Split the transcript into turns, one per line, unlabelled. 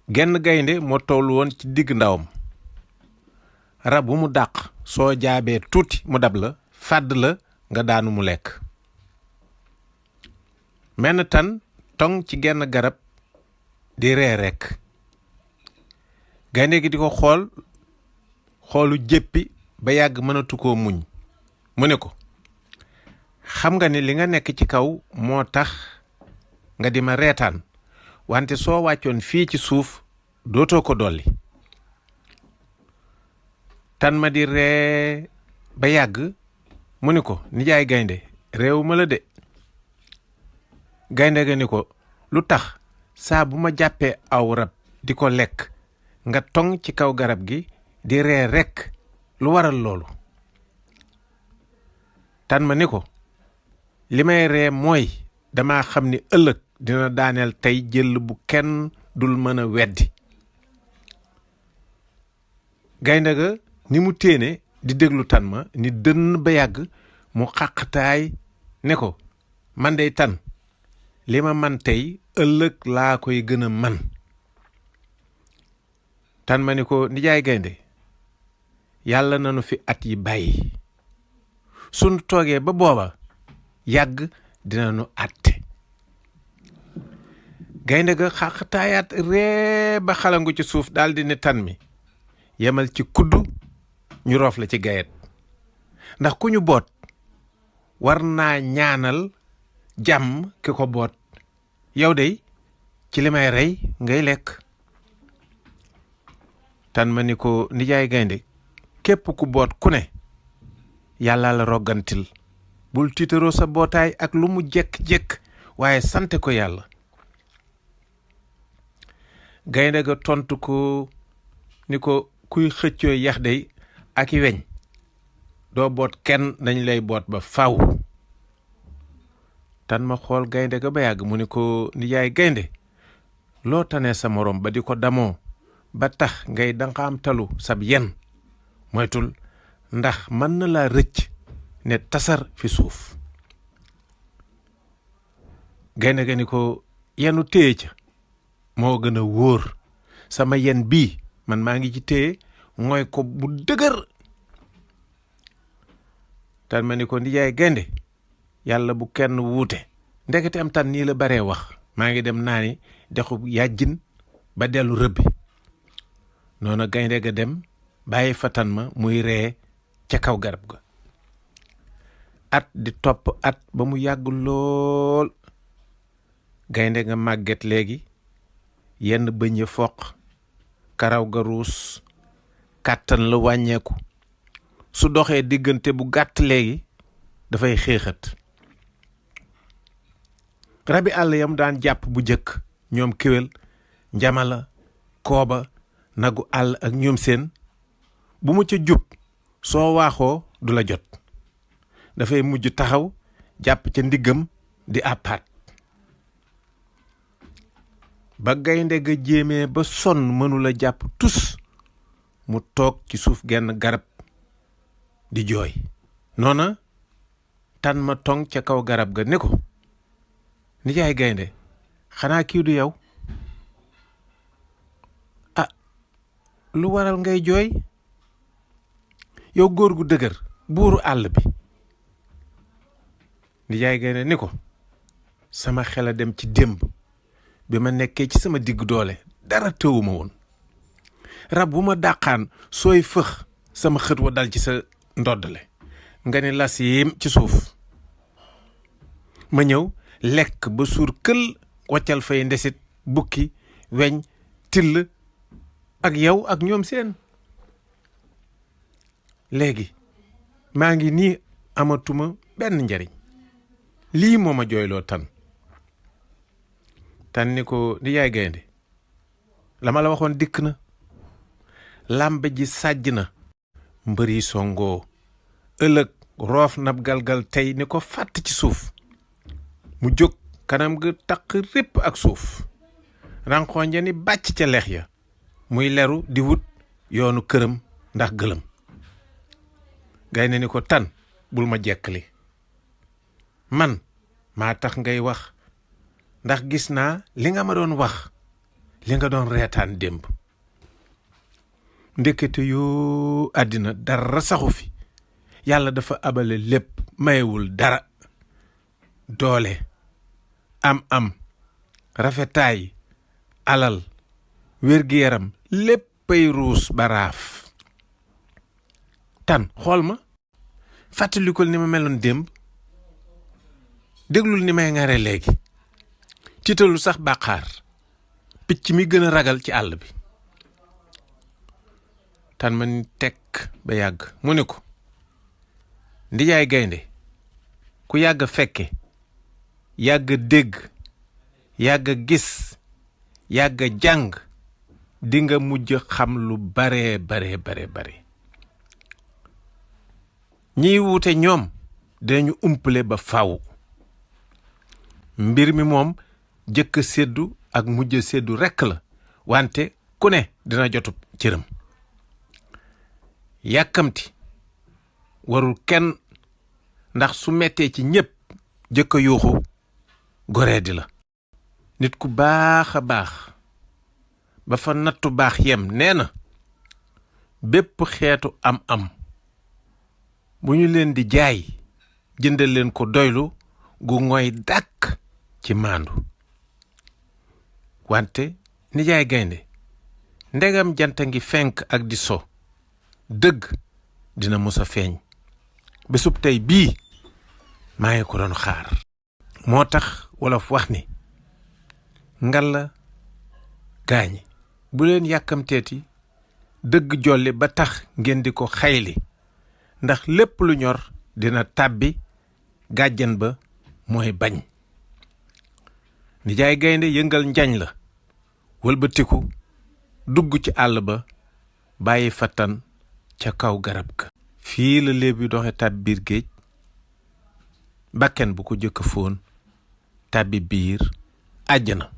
genn gaynde moo toll woon ci digg ndawam. rab bu mu dàq soo jaabee tuuti mu dab la fàdd la nga daanu mu lekk. menn tan tong ci genn garab di ree rekk. gaynde gi di ko xoolu jéppi ba yàgg mënatu koo muñ. mu ne ko, xam nga ni li nga nekk ci kaw moo tax nga di ma reetaan, wante soo wàccoon fii ci suuf dootoo ko dolli. tan ma di ree ba yàgg mu ni ko, nijaay gaynde réew ma la de. gaynde ga ni ko, lu tax saa bu ma jàppee aw rab di ko lekk nga tong ci kaw garab gi di ree rekk, lu waral loolu? tan ma ni ko, li may ree mooy dama xam ni ëllëg dina daaneel tey jël bu kenn dul mën a weddi. gaynde ga ni mu téene di déglu tan ma ni dënn ba yàgg mu xàqtaay ne ko, man dey tan li ma man tey ëllëg laa koy gën a man. tan ma ni ko, nijaay gaynde yàlla nanu fi at yi bàyyi, sunu toogee ba booba yàgg dina nu àtte. gaynde ga xàqtaayaat ree ba xalangu ci suuf daldi ne tan mi, yemal ci kuddu ñu roof la ci gayet, ndax ku ñu boot war naa ñaanal jàmm ki ko boot, yow dey ci li may rey ngay lekk. tan ma ni ko, nijaay gaynde képp ku boot ku ne yàlla la roggantil, bul tiitaroo sa bootaay ak lu mu jekk-jekk waaye sante ko yàlla. gaynde ga tontu ko ni ko, kuy xëccoo yax dey ak i weñ doo boot kenn, dañ lay boot ba faw. tan ma xool gaynde ga ba yàgg mu ni ko, nijaay gaynde loo tane sa morom ba di ko damoo ba tax ngay danqaam talu sab yen, moytul ndax mën na laa rëcc ne tasar fi suuf. gaynde ga ni ko, yenu téye ca moo gën a wóor, sama yen bii man maa ngi ci téye mooy ko bu dëgër. tan ma ni ko, nijaay gaynde yàlla bu kenn wuute, ndekete am tan nii la baree wax, maa ngi dem naani dexu yàjjin ba dellu rëbbi. noona gaynde ga dem bàyyi fa tan ma muy ree ca kaw garab ga. at di topp at ba mu yàgg lool. gaynde nga màgget léegi, yenn bëñ ya foq, karaw ga ruus, kàttan la wàññeeku. su doxee diggante bu gàtt léegi dafay xéexat. rabi àll yam daan jàpp bu jëkk, ñoom kéwél, njamala, kooba, nagu àll ak ñoom seen, bu mu ca jub soo waaxoo du la jot, dafay mujj taxaw jàpp ca ndiggam di àppaat. ba gaynde ga jéemee ba sonn mënula jàpp tus, mu toog ci suuf genn garab di jooy. noona tan ma tong ca kaw garab ga ne ko, nijaay gaynde xanaa kii du yow? ah lu waral ngay jooy, yow góor gu dëgër, buuru àll bi. nijaay gaynde ni ko, sama xel a dem ci démb bi ma nekkee ci sama digg doole, dara tëwuma woon. rab bu ma dàqaan sooy fëx sama xët wa dal ci sa ndoddale, nga ni las yéem ci suuf. ma ñëw lekk ba suur kël, waccal fay ndesit, bukki, weñ, till ak yow ak ñoom seen. léegi maa ngi nii amatuma benn njariñ, lii moo ma jooyloo tan. tan ni ko, di yaay gaynde la ma la waxoon dikk na, làmb ji sàjj na, mbër yi songoo, ëllëg roof nab galgal tey ni ko fàtt ci suuf. mu jóg kanam ga taq répp ak suuf, ranqooñ ja ni bàcc ca lex ya, muy leru di wut yoonu këram ndax gëlëm. gaynde ni ko, tan bul ma jekkali, man maa tax ngay wax, ndax gis naa li nga ma doon wax li nga doon reetaan démb. ndekete yoo àddina dara saxu fi. yàlla dafa abale lépp mayewul dara. doole am rafetaay alal wér-gi-yaram léppay ruus baraaf. tan xool ma fàttalikul ni ma meloon démb. déglul ni may ngare léegi. tiitalu sax bàqaar picc mi gën a ragal ci àll bi. tan ma ni tekk ba yàgg mu ne ko ndijaay gaynde ku yàgg fekke yàgg dégg yàgg gis yàgg jàng di nga mujj xam lu bare ñiy wuute ñoom dinañu umpale ba faw. mbir mi moom jëkk séddu ak mujj séddu rekk la wante ku ne dina jotub cëram. yàkkamti warul kenn ndax su mettee ci ñépp jëkk a yuuxu goree di la. nit ku baax a baax ba fa nattu baax yem nee na bépp xeetu am bu ñu leen di jaay jëndal leen ko doylu gu ngoy dàkk ci maandu. wante nijaay gaynde ndegam janta ngi fenk ak di so dëgg dina mos a feeñ. bésub tey bii maa ngi ko doon xaar. moo tax wolof wax ni ngalla gaañi bu leen yàkkamteeti dëgg jolli ba tax ngeen di ko xayli ndax lépp lu ñor dina tàbbi gàjjan ba mooy bañ. nijaay gaynde yëngal njañ la wëlbatiku dugg ci àll ba bàyyi fattan ca kaw garab ga. fii la léeb bi doxe tàbbi biir géej bakken bu ko jëkk foon tàbbi biir àjjana.